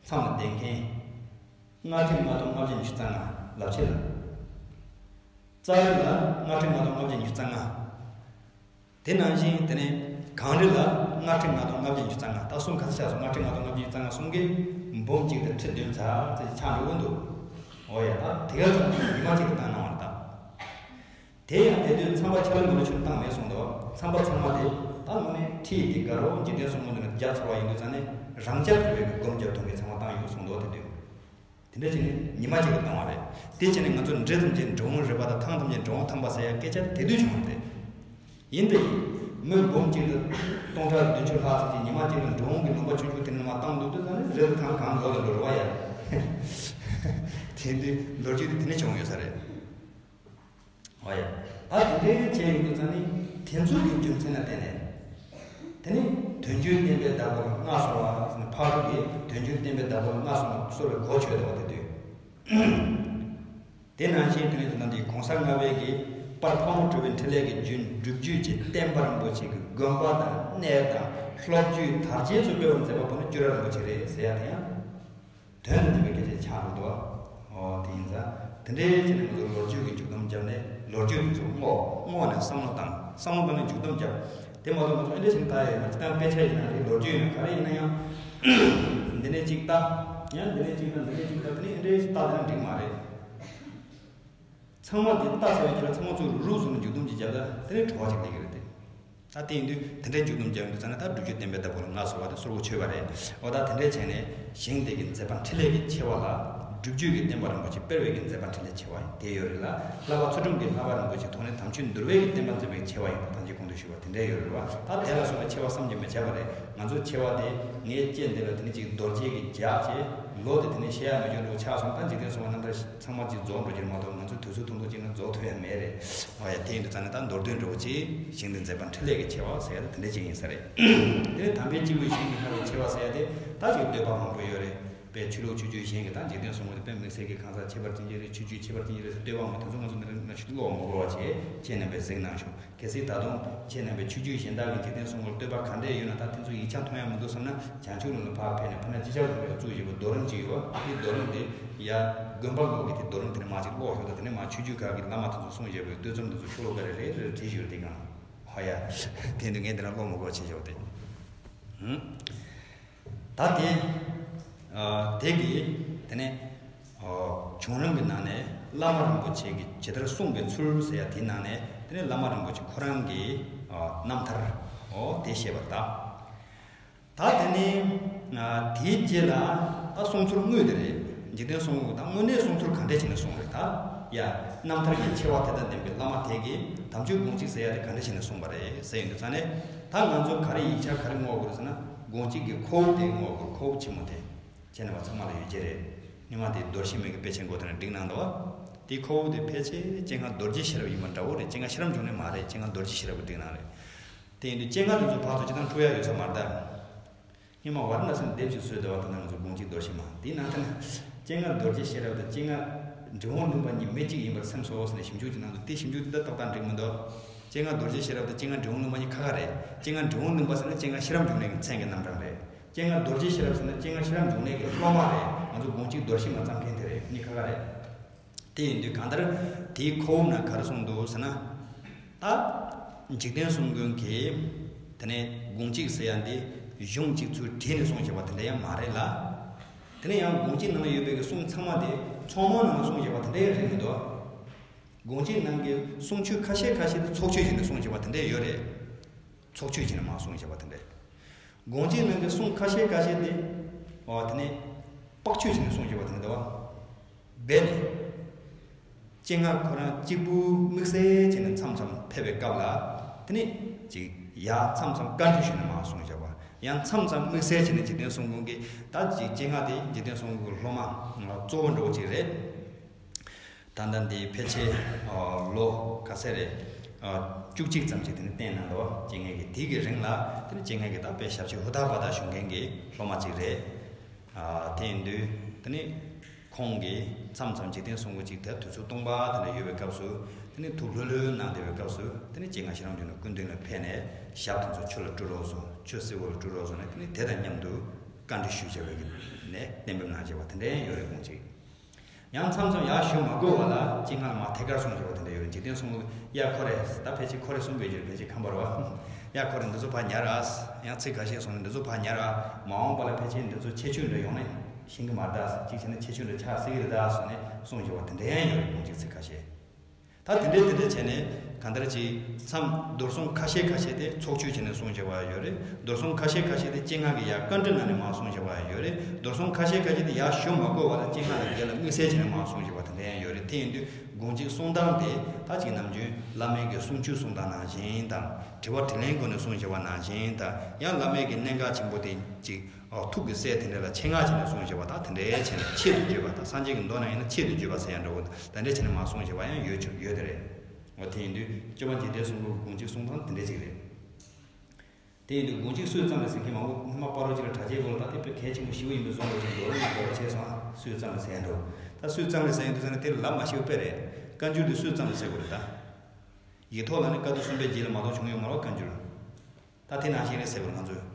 མཚམས་ལ་བསྡད་མཁན་ལྔ་ཁྲི་ལྔ་སྟོང་ལྔ་བརྒྱ་ཉི་ཤུ་རྩ་ལྔ། ལབ་ཕྱི་ལ། ཙཱ་རི་ལ་ལྔ་ཁྲི་ལྔ་སྟོང་ལྔ་བརྒྱ་ཉི་ཤུ་རྩ་ལྔ། དེ་ནང་བཞིན་དེ་ནས་གངས་རི་ལ་ལྔ་ཁྲི་ལྔ་སྟོང་ལྔ་བརྒྱ་ཉི་ཤུ་རྩ་ལྔ། ད་གསུམ་ག་ཚོད་ཆགས་སོང་། ལྔ་ཁྲི་ལྔ་སྟོང་ལྔ་བརྒྱ་ཉི་ཤུ་རྩ་ལྔ་གསུམ་གྱིས་འབུམ་གཅིག་དང་ཁྲི་བདུན་ཙམ་ཅིག་ཆགས་འགྲོ་གི་འདུག། འོ་ཡ། ད་དེ་ག་ཙམ་གྱིས་ཉི་མ་གཅིག་ལ་བཏང་གནང་བ་རེད་ད། དེ་ཡང་དེ་དུས་ཚངས་པ་ཆ་ལུགས་མི་ལ་ཆུ་བཏང་མེད་གསུངས་འདུག། ཚངས་པ་ཚང་མ་དེ་ད་དངོས་གནས་ཁྲིད་དེ་དགའ་རབ་འཇིག་རྟེན་གསུམ་མགོན་དུ་བརྒྱབ་ཚར་བ་ཡིན་དུས་ཙང་ནས། རང་རྐྱ་འཕེར་བའི་སྒོམ་རྒྱབ་ཐུབ་མཁན་ཚང་མ་བཏང་ཡོད་གསུངས་འདུག། དེ་དུས། དེ་འདྲ་བྱས་ནས་ཉི་མ་གཅིག་ལ་བཏང་བ་རེད། དེ་བྱས་ནས་ང་ཚོ་འདྲེ་ཐམས་ཅད་འབྲི་གུང་རིག་པ་དང་། ཐང་ཐམས་ཅད་འབྲི་གུང་ཐང་པ་ཟེར་ཡ་སྐད་ཆ་དེ་དུས་བྱུང་བ་རེད། ཡིན་དེ་ཡིན། མི་འབུམ་གཅིག་དང་སྟོང་ཕྲག་བདུན་ཅུ་ལྷག་ཙམ་ཅིག་ཉི་མ་གཅིག་ལ་འབྲི་གུང་གི་ལུང་པ་ཆུང་ཆུང་དེ་ནས་མར་བཏང་འདུག་དུས་ཙང་ནས་རི་དང་ཐང་གང་ལོག་ལ་འགྲོ་བ་ཡ། དེ་འདྲའི་ལོ་རྒྱུས་དེ་དེ་ནས་བྱུང་ཡོད་ས་རེད། ཨོ་ཡ། ད་དེ་འདྲའི་བྱས་ཡོང་དུས་ཙང་ནི་དེ་ཚོའི་གི་རྒྱུ་མཚན་ལ་བརྟེན་ནས། དེ་ནི་དོན་བརྒྱུད་བསྟན་པའི་བདག་པོ་ལ་མངའ་གསོལ་བ་ཟེར་ནས། ཕག་གྲུ་གིས་དོན་བརྒྱུད་བསྟན་པའི་བདག་པོ་ལ་མངའ་གསོལ་བ། གསོལ་བའི་གོ་ཆོད་འདུག་བ། དེ་དུས། དེ་ནང་བཞིན་དེ་ནི་དེ་ནང་དེ་གོང་ས་ལྔ་པའི་གི་པར་ཕག་མོ་གྲུ་པའི་འཕྲིན་ལས་ཀྱི་རྒྱུན་སྒྲུབ་བརྒྱུད་ཀྱི་བསྟན་པ་རིན་པོ་ཆེ་གི་དགོན་པ་དང་གནས་དང་སློབ་བརྒྱུད་དར་རྒྱས་སུ་སྤེལ་བར་མཛད་པ་པོ་ནི་སྐྱུ་ར་རིན་པོ་ཆེ་རེད་ཟེར་ཡ་དེ་ཡང་། དོན་དང་ལྡན་པའི་སྐད་ཆ་ཆགས་འགྲོ་འདུག། ཨོ། དེ་ཡིན་ཙང་དེ་འདྲའི་ཆེད་ནས་ང་ཚོ་ལོ་རྒྱུས་ཀྱི་མཇུག་སྡོམ་བརྒྱབ་ནས། ལོ་རྒྱུས་དེ་ཚོ་བསྔོག་བསྔོག་ནས་བསམ་བློ་བཏང་། བསམ་བློ་བཏང་ནས་མཇུག་སྡོམ་བརྒྱབ། དེ་མ་གཏོགས་ང་ཚོ་ཨེ་འདྲ་ཞིག་ལྟ་ཡ་ཡོད་ན། སྤྱིར་བཏང་དཔེ་ཆ་ཡིན་ན་རེད། ལོ་རྒྱུས་ཡིན་ན་ག་རེ་ཡིན་ན་ཡང་། འདི་ནས་གཅིག་ལྟ། ཡང་འདི་ནས་གཅིག་ལྟ། འདི་ནས་གཅིག་ལྟ། དེ་ནས་ཨེ་འདྲ་ཞིག་ལྟ། དེ་ན་འགྲིག་མ་རེད། ཚང་མ་དེ་ལྟ་ཚར་བའི་རྗེས་ལ་ཚང་མ་ཚུར་རུབ་སོང་ནས་མཇུག་སྡོམ་ཅིག་བརྒྱབ་ད་དེ་ནས་བྲོ་བ་ཅིག་སླེབས་ཀྱི་རེད་དེ། ད་དེ་ཡིན་དུས་དེ་འདྲའི་མཇུག་སྡོམ་རྒྱག་ཡོང་དུས་ཙང་ནས་ད་སྒྲུབ་བརྒྱུད་བསྟན་པའི་བདག་པོ་ལ་མངའ་གསོལ་བ་དེ་གསོལ་བ་མཆོད་པ་རེད། འོ་ད་དེ་འདྲའི་བྱས་ནས་ཞིང་དེ་གི་མཛད་པ་འཕྲིན་ལས་ཀྱི་ཆེ་བ་ལ། སྒྲུབ་བརྒྱུད་ཀྱི་བསྟན་པ་རིན་པོ་ཆེ་སྤེལ་བའི་གི་མཛད་པ་འཕྲིན་ལས་ཆེ་བ་དེ་ཡོད་རེད་ལ། བསླབ་པ་ཚུལ་ཁྲིམས་ཀྱི་བསླབ་པ་རིན་པོ་ཆེ་ཐོག་ནས་དམ་ཆོས་འདུལ་བའི་གི་བསྟན་པ་འཛིན་པའི་ཆེ་བ་ཡིན་པ་ད་ཅི་གོང་དུ་ཞུས་པ་དེ་འདྲའི་ཡོད་རེད་བ། ད་དེ་ལ་སོགས་པའི་ཆེ་བ་བསམ་གྱིས་མི་ཁྱབ་པ་རེད། ང་ཚོའི་ཆེ་བ་དེ་ངའི་སྐྱེ་འདི་ལ་དེ་ནི་ཅིག་རྡོ་རྗེ་གི་རྒྱགས་བྱས་ལོ་དེ་དེ་ནི་བཤད་ཡ་མི་འཇོན་འགྲོ་ཆགས་སོང་། ད་འཇིག་རྟེན་སོང་བ་རྣམ་ཐར་ཚང་མ་ཅིག་རྫོགས་འགྲོ་རྒྱུར་མ་གཏོགས་ང་ཚོའི་དུས་ཚོད་ཐུང་ཐུང་ཅིག་ནང་རྫོགས་ཐུབ་ཡ་མེད་རེད། ཨོ་ཡ་དེ་ཡིན་དུས་ཙང་ནས་ད་མདོར་བསྡུས་འདྲ་བོ་ཅིག་ཞིང་དེ་མཛད་པ་འཕྲིན་ལས་ཀྱི་ཆེ་བ་ཟེར་ཡ་དེ་འདྲ་ཅིག་ཡིན་ས་རེད། དེ་ནི་དམ་པའི་སྐྱེས་བུ་ཞིང་གི་སྔ་བའི་ཆེ་བ་ཟེར་ཡ་དེ་ད་ཅིག་བསྟོད་པ་མང་པོ་ཡོད་རེད། དཔེ་ཆོས་ལུགས་ཆོས་བརྒྱུད་གཞན་གྱི་ད་འཇིག་རྟེན་སོང་བ་དེ་དཔེ་དམིགས་བསལ་གྱི་གང་ཟག་ཁྱད་པར་ཅན་ཅིག་རེད། ཆོས་བརྒྱུད་ཁྱད་པར་ཅན་ཅིག་རེད་ཟེར་བསྟོད་པ་མང་པོ་དེ་ཚོ་ང་ཚོ་འདི་འདྲ་ང་ཞིག་ཀློག་མ་དགོས་པ་བྱས་ཁྱེད་རྣམ་པས་གཟིགས་གནང་ཤོག་གལ་སྲིད་ད་དུང་ཁྱེད་རྣམ་པས་ཆོས་བརྒྱུད་གཞན་དག་གི་འཇིག་རྟེན་སྲུང་བར་བསྟོད་པ་ག་འདྲས་ཡོད་ན་ད་དེ་ཚོ་ཡིག་ཆ་མཐོང་ཡ་མི་འདུག་བསམ་ན་བྱང་ཆུབ་ལམ་ལ་ཕར་ཕེབས་ནས་ཕ་ན་ཅི་ཆག་ལ་ཕེབས་བཙུགས་བཞིན་པའི་རྡོ་རིང་ཅིག་ཡོད་པ། དེ་རྡོ་རིང་དེ་ཡ་དགོན་པ་ལོག་གི་དེ་རྡོ་རིང་དེ་ནས་མར་ཅིག་ཀློག་ཤོག་ད་དེ་ནས་མར་ཆོས་བརྒྱུད་ཁག་གི་བླ་མ་དེ་ཚོ་གསུངས་བཞག་པའི་བསྟོད་རྩོམ་དེ་ཚོ་ཤོ་ལོ་ཀ་རེ་རེ་རེ་བྲིས་བཞག་དེ་གང་ཧོ་ཡ་དེ་འདུག་ངས་འདི་ན་ཀློག་མི་དགོས་བྱས་བཞག་དེ། ཧུམ། ད་དེ། ཨ། དེ་གི། དེ་ནས། ཨ། བྱུང་རིམ་གྱི་ནང་ནས་བླ་མ་རིན་པོ་ཆེ་གིས་ཇི་ལྟར་གསུངས་པའི་ཚུལ་ཟེར་ཡ་དེའི་ནང་ནས་དེ་ནས་བླ་མ་རིན་པོ་ཆེ་ཁོ་རང་གི། ཨ། རྣམ་ཐར། འོ་དེ་བཤད་པ་དང་། ད་དེ་ནས། ཨ། དེའི་རྗེས་ལ་ད་གསུང་ཚུལ་དངོས་དེ་རེད། འཇིག་རྟེན་གསུང་ད་དངོས་གནས་གསུང་ཚུལ་ག་འདྲས་བྱས་ནས་གསུངས་རེད་ད། ཡ། རྣམ་ཐར་གྱི་ཆེ་བ་དེ་དང་ལྡན་པའི་བླ་མ་དེ་གིས་དམ་ཆོས་དགོངས་གཅིག་ཟེར་ཡ་དེ་ག་འདྲས་བྱས་ནས་གསུངས་པ་རེད་ཟེར་ཡོང་དུས་ཙང་ནས། ད་ང་ཚོ་ག་རེ་ཡིག་ཆ་ག་རེ་བསྔོག་དགོས་རེད་ཟེར་ན། དགོངས་གཅིག་གི་ཁོ་བོ་དེ་བསྔོག་དགོས། ཁོ་བོ་ཆེན་མོ་དེ། ཁྱེད་རྣམ་པ་ཚང་མ་ལ་ཡོད་ཀྱི་རེད། སྔོན་མ་དེ་རྡོ་རྗེ་མའི་གི་དཔེ་ཆའི་མགོ་དེ་ནས་བསྒྲིགས་གནང་འདུག་བ། དེ་ཁོ་བོ་དེ་ཕལ་ཆེར་སྤྱན་སྔ་རྡོ་རྗེ་ཤེས་རབ་ཡིན་པ་འདྲ་བོ་རེད། སྤྱན་སྔ་ཤེས་རབ་འབྱུང་གནས་མ་རེད། སྤྱན་སྔ་རྡོ་རྗེ་ཤེས་རབ་ཀྱིས་བསྒྲིགས་གནང་རེད། དེ་ཡིན་དུས་སྤྱན་སྔ་དེ་ཚོ་ཕར་ཚུར་ཅི་ཐང་འཁྲུག་ཡ་ཡོད་ས་མ་རེད་ད། སྔོན་མ་ཝཱ་ར་ཎ་སི་ནས་དེབ་ཅིག་བཟོས་འདུག་བ། དེ་ནང་ང་ཚོ་དགོངས་གཅིག་རྡོ་རྗེ་མ་དེའི་ནང་དེ་ན། སྤྱན་སྔ་རྡོ་རྗེ་ཤེས་རབ་དང་སྤྱན་སྔ་འབྲི་གུང་གླིང་པ་གཉིས་མི་གཅིག་ཡིན་པར་སེམས་སོ་ཟེར་ནས་ཞིབ་འཇུག་ཅིག་གནང་འདུག་དེ་ཞིབ་འཇུག་དེ་ད་ཏག་ཏག་འགྲིག་མི་འདུག་སྤྱན་སྔ་རྡོ་རྗེ་ཤེས་རབ་དང་སྤྱན་སྔ་འབྲི་གུང་གླིང་པ་གཉིས་ཁ་ཁ་རེད། སྤྱན་སྔ་འབྲི་གུང་གླིང་པ་ཟེར་ན་སྤྱན་སྔ་ཤེས་རབ་འབྱུང་གནས་ཀྱི་མཚན་གྱི་རྣམ་གྲངས་རེད། སྤྱན་སྔ་རྡོ་རྗེ་ཤེས་རབ་ཟེར་ན་སྤྱན་སྔ་ཤེས་རབ་འབྱུང་གནས་ཀྱི་སློབ་མ་རེད། ང་ཚོ་དགོངས་གཅིག་རྡོ་རྗེ་མ་བརྩམས་མཁན་དེ་རེད། གཉིས་ཁ་ཁ་རེད། དེ་ཡིན་དུས་གང་ལྟར་དེའི་ཁོ་བོ་ན་ག་རེ་གསུངས་འདུག་ཟེར་ན། ད་འཇིག་རྟེན་གསུམ་མགོན་གྱིས་དེ་ནས་དགོངས་གཅིག་ཟེར་ཡ་འདི་གཞུང་གཅིག་ཚུར་བྲིས་ནས་གསུངས་བཞག་པ་དེ་འདྲ་ཡང་མ་རེད་ལ། དེ་ནས་ཡང་དགོངས་གཅིག་ནང་ལ་ཡོད་པའི་གི་གསུང་ཚང་མ་དེ་ཚོགས་མང་ནང་ལ་གསུངས་བཞག་པ་དེ་འདྲ་ཡང་རེད་མི་འདུག་དགོངས་གཅིག་ནང་གི་གསུང་ཆོས་ཁ་ཤས་ཁ་ཤས་དེ་ཚོགས་ཆོས་བྱས་ནས་གསུངས་བཞག་པ་དེ་འདྲ་ཡོད་རེད། ཚོགས་ཆོས་བྱས་ནས་མར་གསུངས་བཞག་པ་དེ་འདྲ། དགོངས་གཅིག་ནང་གི་གསུང་ཁ་ཤས་ཁ་ཤས་དེ། འོ་དེ་ནས་དཔག་ཆོས་བྱས་ནས་གསུངས་བཞག་པ་དེ་འདྲ་འདུག་བ། སྦས་ནས། སྤྱན་སྔ་ཁོ་རང་གཅིག་པུ་དམིགས་བསལ་བྱས་ནས་མཚམས་མཚམས་ཕེབས་པའི་སྐབས་ལ། དེ་ནས་ཅིག་ཡ་མཚམས་མཚམས་བཀའ་འདྲི་ཞུས་ནས་མར་གསུངས་བཞག་པ། ཡང་མཚམས་མཚམས་དམིགས་བསལ་བྱས་ནས་འཇིག་རྟེན་གསུམ་མགོན་གྱིས་ད་ཅིག་སྤྱན་སྔ་དེ་འཇིག་རྟེན་གསུམ་མགོན་གྱི་སློབ་མ་གཙོ་བོ་འདྲ་བོ་ཅིག་རེད། ད་ལྟ་འདི་ཕལ་ཆེར་ལོ་ག་ཚད་རེད། བཅུ་གཅིག་ཙམ་ཅིག་དེ་ནི་བསྟེན་གནང་འདུག་སྤྱན་སྔ་གིས། དེ་གི་རིང་ལ་དེ་ནི་སྤྱན་སྔ་གིས་ད་དཔེ་ཞབས་ཕྱི་ཧུར་ཐག་པ་དག་ཞུ་མཁན་གྱི་སློབ་མ་ཅིག་རེད། དེ་ཡིན་དུས་དེ་ནི་ཁོང་གིས་མཚམས་མཚམས་འཇིག་རྟེན་གསུམ་མགོན་ཅིག་དེ་དུས་ཚོད་སྟོང་པ་དེ་འདྲ་ཡོད་པའི་སྐབས་སུ། དེ་ནི་ཐུགས་ལྷོད་ལྷོད་གནང་བསྡད་པའི་སྐབས་སུ། དེ་ནི་སྤྱན་སྔ་ཤེས་རབ་འབྱུང་གནས་སྐུ་མདུན་ལ་ཕེབས་ནས་ཞབས་དེ་ཚོ་ཆུ་ལ་བཀྲུ་རོགས་གསུངས། ཆུ་བསིལ་པོ་ལ་བཀྲུ་རོགས་གསུངས་ནས། དེ་ནི་དེ་དང་མཉམ་དུ་བཀའ་འདྲི་ཞུས་བྱས་པའི་གི་ནས་གཏན་འབེབས་གནང་བྱས་པ་དེ་འདྲ་ཡང་ཡོད་རེད། དགོངས་གཅིག་ཡང་མཚམས་མཚམས་ཡར་ཞུ་མ་དགོས་པ་ལ་སྤྱན་སྔ་ལ་མར་ཐད་ཀར་གསུངས་བཞག་པ་དེ་འདྲ་ཡོད་རེད། འཇིག་རྟེན་གསུམ་མགོན། ཡ་ཁོ་རེ། ད་ཕལ་ཆེར་ཁོ་རེ་གསུངས་པའི་རྗེས་ཕལ་ཆེར་ཁམས་པ་རེད་བ། ཡ་ཁོ་རེ་འདི་ཚོ་ཕར་ཉར་ཨ། ཡང་ཚིག་ཁ་ཤས་གསུངས་ནས་འདི་ཚོ་ཕར་ཉར་ཨ། མ་འོངས་པ་ལ་ཕལ་ཆེར་འདི་ཚོ་ཁྱད་ཆོས་འདྲ་ཡོང་ནས་ཤེས་ཀྱི་མ་རེད་ད། གཅིག་བྱས་ན་ཁྱད་ཆོས་འདྲ་ཆགས་སྲིད་ཀྱི་རེད་ད་གསུངས་ནས་གསུངས་བཞག་པ་དེ་འདྲ་ཡང་ཡོད་རེད། དགོངས་གཅིག་ཚིག་ཁ་ཤས། ད་དེ་འདྲས་དེ་འདྲས་བྱས་ནས་གང་ལྟར་ཅིག་མཚམས་རྡོར་གསུང་ཁ་ཤས་ཁ་ཤས་དེ་ཚོགས་ཆོས་བྱས་ནས་གསུངས་བཞག་པ་ཡོད་རེད། རྡོར་གསུང་ཁ་ཤས་ཁ་ཤས་དེ་སྤྱན་སྔ་གིས་ཡར་བཀའ་འདྲི་གནང་ནས་མར་གསུངས་བཞག་པ་ཡོད་རེད། རྡོར་གསུང་ཁ་ཤས་ཁ་ཤས་དེ་ཡར་ཞུ་མ་དགོས་པ་ལ་སྤྱན་སྔ་ལ་སྒེར་ལ་དམིགས་བསལ་བྱས་ནས་མར་གསུངས་བཞག་པ་དེ་འདྲ་ཡང་ཡོད་རེད། དེ་ཡིན་དུས་དགོངས་གཅིག་གསུང་སྟངས་དེ་ད་ཅིག་ནམ་རྒྱུན་བླ་མའི་གི་གསུང་ཆོས་གསུང་སྟངས་ནང་བཞིན་དང་། དྲི་བ་དྲིས་ལན་སྒོ་ནས་གསུངས་བཞག་པ་ནང་བཞིན་དང་། ཡང་བླ་མའི་གི་གནད་འགག་ཆེན་པོ་དེ་ཅིག་ཨོ། ཐུགས་ཀྱི་སྲས་དེ་འདྲ་ལ་ཆེད་མངགས་བྱས་ནས་གསུངས་བཞག་པ་དང་། དེ་འདྲའི་བྱས་ནས་ཆེད་དུ་བརྗོད་པ་དང་། སངས་རྒྱས་ཀྱི་མདོ་ནང་ཡིན་ན་ཆེད་དུ་བརྗོད་པ་ཟེར་ཡ་འདྲ་བོ་དང་། དེ་འདྲ་བྱས་ནས་མར་གསུངས་བཞག་པ་ཡང་ཡོད་ཆོག་ཡོད་དེ་རེད། འོ། དེ་ཡིན་དུས་སྐྱོབ་པ་འཇིག་རྟེན་གསུམ་མགོན་དགོངས་གཅིག་གསུང་སྟངས་དེ་འདྲ་ཅིག་རེད། དེ་ཡིན་དུས་དགོངས་གཅིག་སུས་བརྩམས་རེད་ཟེར་མཁན་མང་པོ། སྔོན་མ་སྤ་རོ་གཅིག་ལ་གྲྭ་ཆས་སྐོར་ལ་ད་དེ་དཔེ་གལ་ཆེན་པོ་ཞེ་པོ་ཡིན་པའི་བཟོ་འདྲ་ཅིག་འདུག་རེད། མ་འདོར་བ་བྱས་སོང་། སུས་བརྩམས་རེད་ཟེར་ཡ་འདུག་ད་སུས་བརྩམས་རེད་ཟེར་ཡ་འདུག་ཟེར་ན་དེ་ལབ་མ་ཤེས་པ་དཔེ་རེད། བཀའ་འགྱུར་དེ་སུས་བརྩམས་རེད་ཟེར་དགོས་རེད་ད། ཡིག་ཐོག་ལ་ནི་བཀའ་བསྡུ་གསུམ་པའི་རྗེས་ལ་མ་གཏོགས་བྱུང་ཡོད་མ་རེད་བ། བཀའ་འགྱུར། ད་དེ་ནང་བཞིན་རེད་ཟེར་བར་ང་ཚོས།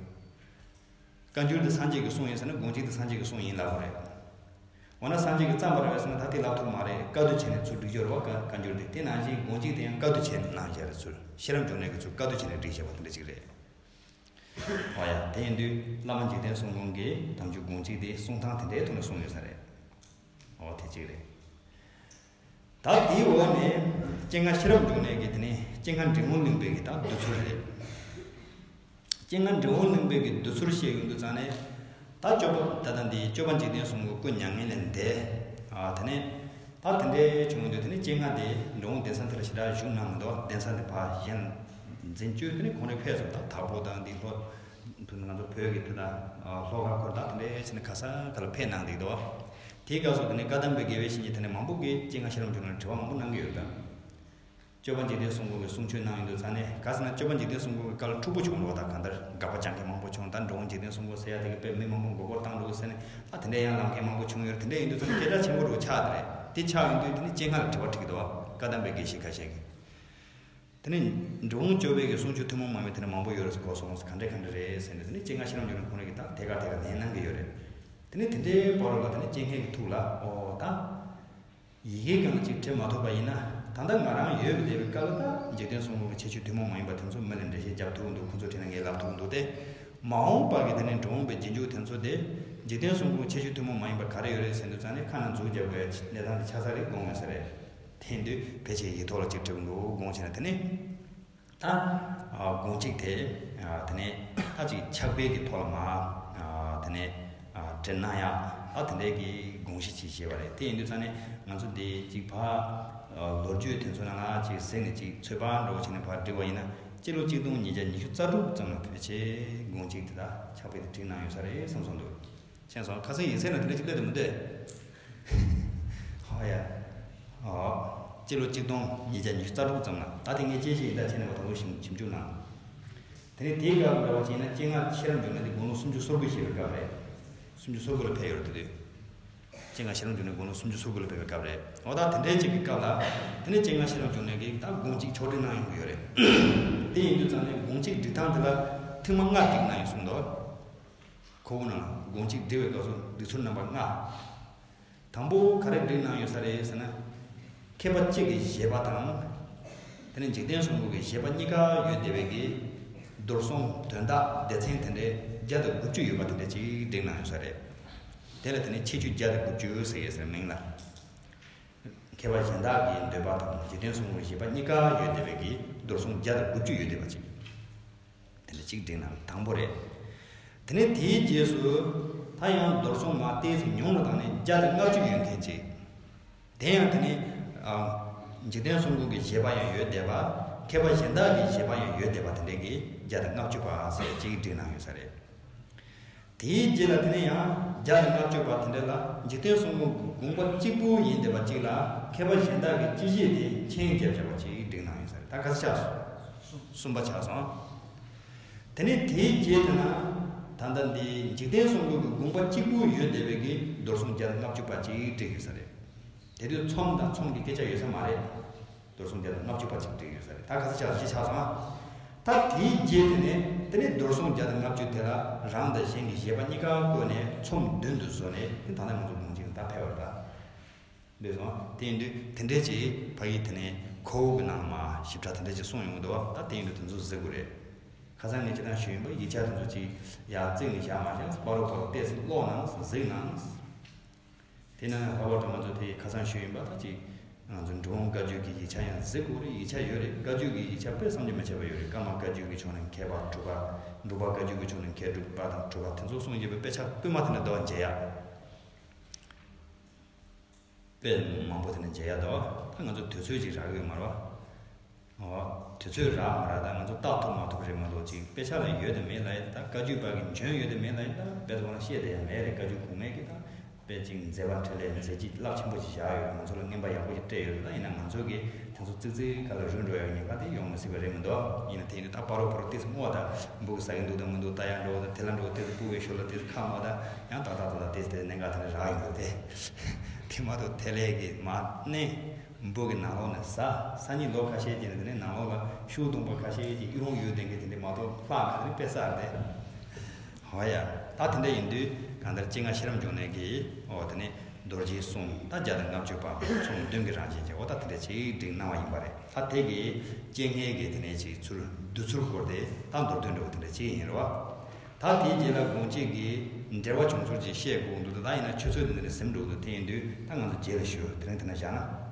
བཀའ་འགྱུར་འདི་སངས་རྒྱས་ཀྱི་གསུང་ཡིན་ཟེར་ན་དགོངས་གཅིག་འདི་སངས་རྒྱས་ཀྱི་གསུང་ཡིན་ལབ་དགོས་རེད། འོ་ན་སངས་རྒྱས་ཀྱིས་བརྩམས་པ་རེད་པས་ཟེར་ན་ད་དེ་ལབ་ཐུབ་མ་རེད། བཀའ་བསྡུ་བྱས་ནས་ཚུར་བསྒྲིགས་ཡོད་རེད་བ། བཀའ་བཀའ་འགྱུར་འདི། དེ་ནང་བཞིན་དགོངས་གཅིག་དེ་ཡང་བཀའ་བསྡུ་བྱས་ནས་གནང་བཞག་རེད་ཚུར། ཤེས་རབ་འབྱུང་གནས་ཀྱིས་ཚུར་བཀའ་བསྡུ་བྱས་ནས་བསྒྲིགས་བཞག་པ་དེ་འདྲ་ཅིག་རེད། འོ་ཡ། དེ་ཡིན་དུས་བླ་མ་འཇིག་རྟེན་གསུམ་མགོན་གྱིས་དམ་ཆོས་དགོངས་གཅིག་དེ་གསུང་སྟངས་དེ་འདྲའི་ཐོག་ནས་གསུངས་ཡོད་ས་རེད། འོ་དེ་གཅིག་རེད། ད་དེའི་འོག་ནས་སྤྱན་སྔ་ཤེས་རབ་འབྱུང་གནས་ཀྱི་དེ་ནས་སྤྱན་སྔ་འབྲི་གུང་གླིང་པའི་གི་ད་བསྡུས་ཚུལ་རེད། སྤྱན་སྔ་འབྲི་གུང་གླིང་པའི་གི་བསྡུས་ཚུལ་བཤད་ཡོང་དུས་ཙང་ནས། ད་སྤྱོད་པ་ད་ལྟ་འདི་སྤྱོད་པ་འཇིག་རྟེན་གསུམ་གྱི་སྐུ་མྱ་ངན་ལས་འདས། ཨ་དེ་ནས་ད་དེ་འདྲའི་བྱུང་དུས་དེ་ནས་སྤྱན་སྔ་དེ་འབྲི་གུང་གདན་ས་དེ་ལ་ཞེ་དྲག་བཞུགས་གནང་མི་འདུག་གདན་ས་དེ་ཕར་གཞན་འཛིན་བཅུག་དེ་ནས་ཁོང་རང་ཕེབས་སོང་། ད་དྭགས་པོ་དང་འདི་ལྷོ་ང་ཚོ་བོད་ཀྱི་དེ་དང་ལྷོ་ཁ་ཁུལ་ད་དེ་འདྲའི་ཕྱིན་ནས་ག་ས་ག་ལ་ཕེབས་གནང་འདུག་འདུག་དེའི་སྐབས་སུ་དེ་ནས་བཀའ་གདམས་པའི་དགེ་བའི་བཤེས་གཉེན་དེ་ནས་མང་པོ་གིས་སྤྱན་སྔ་ཤེས་རབ་འབྱུང་གནས་ལ་དྲི་བ་མང་པོ་གནང་གི་ཡོད་ད། སྤྱོད་པ་འཇིག་རྟེན་གསུམ་མགོན་གྱི་གསུང་ཆོས་གནང་ཡོང་དུས་ཙང་ནས། ག་ཟེར་ན་སྤྱོད་པ་འཇིག་རྟེན་གསུམ་མགོན་གྱི་སྐབས་ལ་འཁྲུག་པོ་བྱུང་འགྲོ་བ་དང་གང་ལྟར་དགག་པ་བྱ་མཁན་མང་པོ་བྱུང་། ད་འགྲོ་འོང་འཇིག་རྟེན་གསུམ་མགོན་ཟེར་ཡ་དེ་གི་དཔེ་མི་མང་པོ་མགོ་སྐོར་བཏང་འགྲོ་གི་ཟེར་ནས། ད་དེ་འདྲ་ཡང་ལབ་མཁན་མང་པོ་བྱུང་ཡོད་རེད། དེ་འདྲ་ཡིན་དུས་ཙང་ནས་སྐད་གྲགས་ཆེན་པོ་འགྲོ་ཆགས་དེ་རེད། དེ་ཆགས་ཡོང་དུས་དེ་ནི་སྤྱན་སྔ་ལ་དྲི་བ་དྲིས་ཀྱི་འདུག་བ། བཀའ་གདམས་པའི་དགེ་བཤེས་ཁ་ཤས་ཀྱིས། དེ་ནི་འགྲོ་འོང་སྤྱོད་པའི་གི་གསུང་ཆོས་ཐུན་མོང་མ་ཡིན་པའི་དེ་འདྲ་མང་པོ་ཡོད་རེད་ཟེར་གོ་སོང་། ག་འདྲ་ག་འདྲ་རེད་ཟེར་ནས། དེ་ནི་སྤྱན་སྔ་ཤེས་རབ་འབྱུང་གནས་ཁོང་རང་གིས་ད་ཐད་ཀར་ཐད་ཀར་ལན་གནང་གི་ཡོད་རེད། དེ་ནི་དེ་འདྲའི་བར་ལ་དེ་ནི་སྤྱན་སྔའི་གི་ཐུགས་ལ། ཨོ་ད། ཡི་གེའི་སྒང་ལ་ཅིག་བྲི་མ་ཐུབ་པ་ཡིན་ན། ད་ལྟ་ང་རང་ཡོད་པའི་བསྡད་པའི་སྐབས་ལ་ད་འཇིག་རྟེན་གསུམ་མགོན་གྱི་ཁྱད་ཆོས་ཐུན་མོང་མ་ཡིན་པ་དེ་ཚོ་མི་ལ་འགྲེལ་བཤད་རྒྱབ་ཐུབ་འདུག་ཁོང་ཚོ་དྲིས་ན་ངས་ལབ་ཐུབ་འདུག་སྟེ། མ་འོངས་པ་གི་དེ་ནས་འགྲོ་འོང་པའི་རྗེས་འཇུག་དེ་ཚོ་དེ་འཇིག་རྟེན་གསུམ་མགོན་གྱི་ཁྱད་ཆོས་ཐུན་མོང་མ་ཡིན་པ་ག་རེ་ཡོད་རེད་ཟེར་དུས་ཙང་ནས་ཁ་ནང་མཛུབ་རྒྱབ་དགོས་ཡ་གནས་སྟངས་དེ་ཆགས་ས་རེད་དགོངས་ཡོད་ས་རེད། དེ་ཡིན་དུས་ཕལ་ཆེར་ཡིག་ཐོག་ལ་ཅིག་བྲིས་འདུག་དགོངས་བྱས་ན། དེ་ནས། ད། ཨ་དགོངས་གཅིག་དེ། ཨ་དེ་ནས་ད་ཅིག་ཕྱག་དཔེ་གི་ཐོག་ལ་མར། ཨ་དེ་ནས་ཨ་བྲིས་གནང་ཡག་ད་དེ་འདྲའི་གི་དགོངས་གཞི་ཅིག་བཞེས་པ་རེད། དེ་ཡིན་དུས་ཙང་ནས་ང་ཚོ་འདི་ཅིག་ཕར། ཨ་ལོ་རྒྱུས་དེ་ཚོ་ནང་ལ་ཅིག་གཟིགས་ནས་ཅིག་ཚོད་དཔག་འདྲ་བོ་བྱས་ནས་ཕར་བསྒྲིགས་པ་ཡིན་ན། སྤྱི་ལོ་གཅིག་སྟོང་ཉིས་བརྒྱ་ཉི་ཤུ་རྩ་དྲུག་ཙམ་ལ་ཕལ་ཆེར་དགོངས་གཅིག་དེ་དག་ཕྱག་དཔེ་དེ་བྲིས་གནང་ཡོད་ས་རེད་བསམ་སོང་འདུག་མཁྱེན་སོང་། ཁ་སང་ཡིག་ཚད་ལ་དེ་འདྲ་ཅིག་སླེབས་དུ་མི་འདོད། ཧོ་ཡ། ཨོ། སྤྱི་ལོ་གཅིག་སྟོང་ཉིས་བརྒྱ་ཉི་ཤུ་རྩ་དྲུག་ཙམ་ལ། ད་དེ་ངས་དཔྱད་གཞི་ཡིན་ད་བྱས་ནས་མ་དང་པོ་ཞིབ་ཞིབ་འཇུག་གནང་། དེ་ནས་དེའི་སྐབས་འདྲ་བ་བྱས་ན་སྤྱན་སྔ་ཤེས་རབ་འབྱུང་གནས་དེ་དགུང་ལོ་སུམ་ཅུ་སོ་དགུ་བཞེས་པའི་སྐབས་རེད། སུམ་ཅུ་སོ་དགུ་ལ་ཕེབས་ཡོད་རེད་དེ་དུས། སྤྱན་སྔ་ཤེས་རབ་འབྱུང་གནས་དགུང་ལོ་སུམ་ཅུ་སོ་དགུ་ལ་ཕེབས་པའི་སྐབས་རེད། འོ་ད་དེ་འདྲའི་ཅིག་གི་སྐབས་ལ། དེ་ནས་སྤྱན་སྔ་ཤེས་རབ་འབྱུང་གནས་ཀྱིས་ད་དགོངས་གཅིག་ཕྱོགས་སྒྲིག་གནང་ཡོང་གི་ཡོད་རེད། དེ་ཡིན་དུས་ཙང་ནས་དགོངས་གཅིག་སྒྲིག་སྟངས་དེ་ལ་ཐེངས་མ་ལྔ་སྒྲིག་གནང་ཡོད་གསུངས་འདུག་ཁོ་བོ་ནང་དགོངས་གཅིག་སྒྲིག་པའི་སྐབས་སུ་སྒྲིག་ཚུལ་རྣམ་པ་ལྔ། དང་པོ་ག་རེ་སྒྲིག་གནང་ཡོད་ས་རེད་ཟེར་ན། མཁས་པ་གཅིག་གི་བཞེད་པ་དང་། དེ་ནས་འཇིག་རྟེན་གསུམ་མགོན་གྱི་བཞེད་པ་གཉིས་ཀ་ཡོད་བསྡད་པའི་གི་རྡོར་གསུང་དོན་དག་སྡེ་ཚན་དེ་འདྲའི་བརྒྱ་དང་དགུ་བཅུ་ཡོད་པ་དེ་འདྲ་ཅིག་སྒྲིག་གནང་ཡོད་ས་རེད། དེ་ལ་དེ་ནས་ཁྱད་ཆོས་བརྒྱ་དང་དགུ་བཅུ་ཟེར་ཡོད་ཟེར་མིང་ལ། མཁས་པ་གཞན་དག་གི་འདོད་པ་དང་འཇིག་རྟེན་གསུམ་མགོན་གྱི་བཞེད་པ་གཉིས་ཀ་ཡོད་བསྡད་པའི་གི་རྡོར་གསུང་བརྒྱ་དང་དགུ་བཅུ་ཡོད་བསྡད་པ་ཅིག་དེ་འདྲ་གཅིག་བསྒྲིགས་གནང་དང་པོ་རེད། དེ་ནས་དེའི་རྗེས་སུ་ད་ཡང་རྡོར་གསུང་མ་ཏོག་ཙམ་ཉུང་རུ་བཏང་ནས་བརྒྱ་དང་ལྔ་བཅུ་ཡོད་མཁན་ཅིག་དེ་ཡང་དེ་ནས་ཨ། འཇིག་རྟེན་གསུམ་མགོན་གྱི་བཞེད་པ་ཡང་ཡོད་བསྡད་པ། མཁས་པ་གཞན་དག་གི་བཞེད་པ་ཡང་ཡོད་བསྡད་པ་དེ་འདྲས་ཀྱི་བརྒྱ་དང་ལྔ་བཅུ་པ་ཟེར་གཅིག་བསྒྲིགས་གནང་ཡོད་ས་རེད། དེའི་རྗེས་ལ་དེ་ནས་ཡང་བརྒྱ་དང་ལྔ་བཅུ་པ་དེ་འདྲ་ལ་འཇིག་རྟེན་གསུམ་མགོན་གྱི་དགོངས་པ་གཅིག་པུ་ཡིན་བསྡད་པ་གཅིག་ལ་མཁས་པ་གཞན་དག་གི་སྤྱི་བཞེད་དེ་མཆན་རྒྱབ་བཞག་པ་གཅིག་བསྒྲིགས་གནང་ཡོད་ས་རེད། ད་ག་ཚོད་ཆགས་སོང་། གསུམ་པ་ཆགས་སོང་། དེ་ནས་དེའི་རྗེས་དེ་ན་ད་ལྟ་འདི་འཇིག་རྟེན་གསུམ་མགོན་གྱི་དགོངས་པ་གཅིག་པུ་ཡོད་བསྡད་པའི་གི་རྡོར་གསུང་བརྒྱ་དང་ལྔ་བཅུ་པ་གཅིག་བསྒྲིགས་ཡོད་ས་རེད། དེ་དུས་ཚོམས་དང་ཚོམས་ཀྱི་སྐད་ཆ་ཡོད་ས་མ་རེད། རྡོར་གསུང་བརྒྱ་དང་ལྔ་བཅུ་པ་གཅིག་བསྒྲིགས་ཡོད་ས་རེད། ད་ག་ཚོད་ཆགས་སོང་། ད་དེའི་རྗེས་དེ་ནས་དེ་ནས་རྡོར་གསུང་བརྒྱ་དང་ལྔ་བཅུ་དེ་ལ་རང་དང་གཞན་གྱི་བཞེད་པ་གཉིས་ཀ་བཀོད་ནས་ཚོམས་བདུན་དུ་བཟོས་ནས། དེ་ད་ལྟ་ང་ཚོ་དགོངས་གཅིག་ད་ཕེབས་པ་རེད། ད་འདོད་སོང་། དེ་ཡིན་དུས་དེ་འདྲས་ཀྱི་ཕ་གི་དེ་ནས་ཁོ་བོ་གི་ནང་ལ་མ་ཞིབ་ཕྲ་དེ་འདྲས་ཀྱི་གསུངས་ཡོང་གི་འདུག་ད་དེ་ཡིན་དུས་དེ་ཚོ་གཟིགས་དགོས་རེད། ཁ་སང་ངས་ཅི་ལྟར་ཞུས་ཡིན་པ། ཡིག་ཆ་དེ་ཚོ་ཅིག་ཡར་བརྩིགས་ནས་བཞག་མ་བཞག་བར་དུ་བར་དུ་ཏོག་ཙམ་ཀློག་གནང་། གཟིགས་གནང་། དེ་ན་ལྷག་པར་དུ་ང་ཚོ་དེ་ཁ་སང་ཞུས་ཡིན་པ། ད་ཅིག་ང་ཚོ་འགྲོ་འོང་བཀའ་བརྒྱུད་ཀྱི་ཡིག་ཆ་ཡང་གཟིགས་དགོས་རེད། ཡིག་ཆ་ཡོད་རེད། བཀའ་བརྒྱུད་ཀྱི་ཡིག་ཆ་དཔེ་བསམ་གྱིས་མི་ཁྱབ་པ་ཡོད་རེད། ཀརྨ་བཀའ་བརྒྱུད་ཀྱི་ཕྱོགས་ནས་མཁས་པ་དྲུག་པ། འབྲུག་པ་བཀའ་བརྒྱུད་ཀྱི་ཕྱོགས་ནས་མཁས་གྲུབ་པ་དང་དྲུག་པ་དེ་ཚོ་གསུངས་ཡོད་པའི་དཔེ་ཆ་དཔེ་མ་དེ་འདྲ་འདུག་མཇལ་ཡག་དཔེ་མང་པོ་དེ་འདྲ་མཇལ་ཡག་འདུག་ད་ང་ཚོ་དུས་ཚོད་ཅིག་རག་གི་ཡོད་མ་རེད་པ། འོ། དུས་ཚོད་རག་མ་རག་ད་ང་ཚོ་ལྟ་ཐུབ་མ་ཐུབ་རེད་མ་གཏོགས། ཅིག་དཔེ་ཆ་ལ་ཡོད་དེ་མེད་ལ་ཡིན་ད། བཀའ་བརྒྱུད་པ་གི་འཇོན་ཡོད་དེ་མེད་ལ་ཡིན་ད། དཔེ་དེ་ཁོ་རང་བཤད་དེ་ཡང་མེད་རེད། བཀའ་བརྒྱུད་གོང་མའི་གི་ད་དཔེ་ཅིག་མཛད་པ་འཕྲིན་ལས་མཛད་རྗེས་རླབས་ཆེན་པོ་ཅིག་བཞག་ཡོད་རེད། ང་ཚོ་ལ་རྔན་པ་ཡག་པོ་ཅིག་སྤྲད་ཡོད་རེད། ད་ཡིན་ན་ང་ཚོ་གི་དེ་ཚོ་ཙིག་ཙིག་ག་ལ་རུལ་འགྲོ་ཡག་ཉེན་ཁ་དེ་ཡོང་མི་སྲིད་པ་རེད་མི་འདུག་ཡིན་ན་དེ་ཡིན་དུས་ད་བར་དུ་བར་དུ་ཏོག་ཙམ་སྔོག་ད། འབུ་གི་ཟ་གི་འདུག་དང་མི་འདུག་ལྟ་ཡག་འགྲོ་ད། དེ་ལ་འགྲོ་དེ་ཚོ་སྤུ་གི་ཞོར་ལ་དེ་ཚོ་ཁ་སྔོག་ད། ཡང་ཏག་ཏག་ཏག་ཏག་དེ་ཚོ་དེ་གནད་འགག་དེ་འདྲ་རག་ཡོང་གི་རེད་དེ། དེ་མ་གཏོགས་དེ་ལས་གི་མ་གནས། འབུ་གི་ནང་ལོགས་ནས་ཟ། སང་ཉིན་ལོ་ཁ་ཤས་ཀྱི་ནང་དེ་ནས་ནང་ལོགས་ལ་ཤུག་སྡོང་པོ་ཁ་ཤས་ཀྱི་ཨི་རུང་ཡོད་དེ་གི་དེ་འདྲ་མ་གཏོགས་ལྷག་མེད་དེ་ནས་དཔེ་གསར་དེ། ཧོ་ཡ། ད་དེ་འདྲ་ཡིན་དུས་གང་ལྟར་སྤྱན་སྔ་ཤེས་རབ་འབྱུང་གནས་ཀྱིས་འོ་དེ་ནས་རྡོ་རྗེའི་གསུང་ད་བརྒྱ་དང་ལྔ་བཅུ་པ་ཚོམས་བདུན་གྱི་རང་བཞིན་ཅན་འོ་ད་དེ་འདྲ་ཅིག་བསྒྲིགས་གནང་བ་ཡིན་པ་རེད། ད་དེ་གི་སྤྱན་སྔའི་གི་དེ་ནས་ཅིག་ཚུལ་བསྡུས་ཚུལ་སྐོར་དེ་ད་མདོར་བསྡུས་འདྲ་བོ་དེ་འདྲ་ཅིག་ཡིན་རེད་བ། ད་དེའི་རྗེས་ལ་དགོངས་གཅིག་གི་འགྲེལ་པ་བྱུང་ཚུལ་ཅིག་བཤད་དགོས་འདུག་ད་ཡིན་ན་ཆུ་ཚོད་འདི་ནས་ཟིན་འགྲོ་འདུག་དེ་ཡིན་དུས་ད་ང་ཚོ་རྗེས་ལ་ཞུ། དེ་རིང་དེ་ན་བཞག་ན།